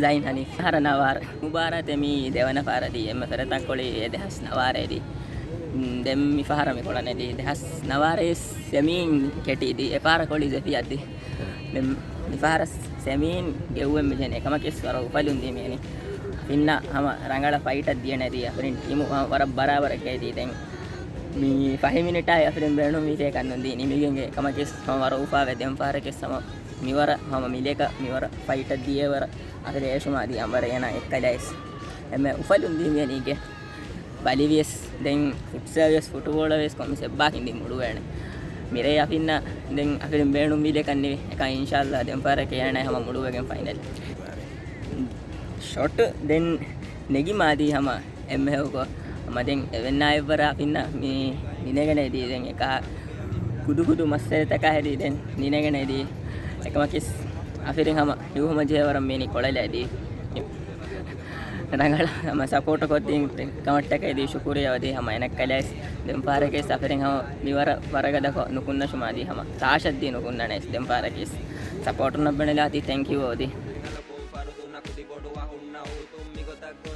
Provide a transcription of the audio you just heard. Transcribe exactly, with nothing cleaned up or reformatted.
ޒައިން ހަނީފް. ފަހަރަ ނަވާރަ. މުބާރާތެއް މީ ދެވަނަ ފަހަރަށް ދީ. އެންމެ ފަރަތަކޮޅި އެ ދެހާސް ނަވާރައެއް ދީ. މް، ދެން މި ފަހަރަށް މި ކޮޅަނެ ދީ. ދެހާސް ނަވާރަ ސެމީން ކެޓީ ދީ. އެ ފަހަރަކޮޅި ޒެފިއަށް ދީ. ދެން މި ފަހަރަށް ސެމީން ގެއްވެން މިޖެން އެކަމަކީސް ވަރަށް އުފަލުން ދީ މިއަނީ. ފިންނަ ހަމަ ރަނގަޅަށް ފައިޓަށް ދިޔަނެ ދީ. އަފިރިން ޓީމު ހަމަ ވަރަށް ބަރާބަރަށް ގެ ދީ. ދެން މި ފަހެ މިނިޓާއި އަފިރިން ބޭނުން މި ތޭކަން ނުން ދީ. ނިމިގެން އެކަމަކީސް ހަމަ ވަރަށް އުފާވެ ދެން ފަހަރަކީސް ހަމަ މިވަރަށް ހަމަ މިލޭކަ މިވަރަށް ފައިޓަށް ދިޔަވަރަށް އަފިރި އޭޝުމާ ދިޔަ އަނބަރެ އޭނާ އެއްކަލައިސް. އެންމެ އުފަލުން ދީ މިއަނީގެ ބަލިވިޔަސް ދެން ފުޓްސަލް ވިޔަސް ފުޓުބޯޅަ ވިޔަސް ކޮންމެސް އެއްބާކިން ދީ މުޑުވޭނެ. މިރޭ އަފިންނަ ދެން އަފިރިން ބޭނުން މިލޭކަން ނިވި އެކަ އިންޝާއައްލާ ދެން ފަހަރަކީ އޭނާ ހަމަ މުޑުވެގެން ފައިނަލް. ޝޮޓް ދެން ނެގި މާދީ ހަމަ އެންމެހަކު މަދެން އެވެންނާ އެއްވަރާ ފިންނަ މި ނިނެގެނެ ދީ ދެން އެކާ ކުދު ކުދު މައްސަލަތަކާ ހެދީ ދެން ނިނެގެނެ ދީ. އެކަމަކީސް އަފިރިން ހަމަ ހިއުހުމަ ޖެހޭވަރަށް މީނި ކޮޅެލައި ދީ. ރަނގަޅަށް ހަމަ ސަޕޯޓު ކޮށްދީ ކަމަށްޓަކައި ދީ ޝުކުރިޔާ ވަދީ ހަމަ އެނައްކަލައިސް. ދެން ފަހަރަކީސް އަފިރިން ހަމަ މިވަރަށް ވަރަގަދަކޮށް ނުކުންނަށުމާ ދީ ހަމަ ތާށަށް ދީ ނުކުންނަނެސް. ދެން ފަހަރަކީސް ސަޕޯޓުންނަށް ބެނެލާތީ ތެންކިއު ވަދީ.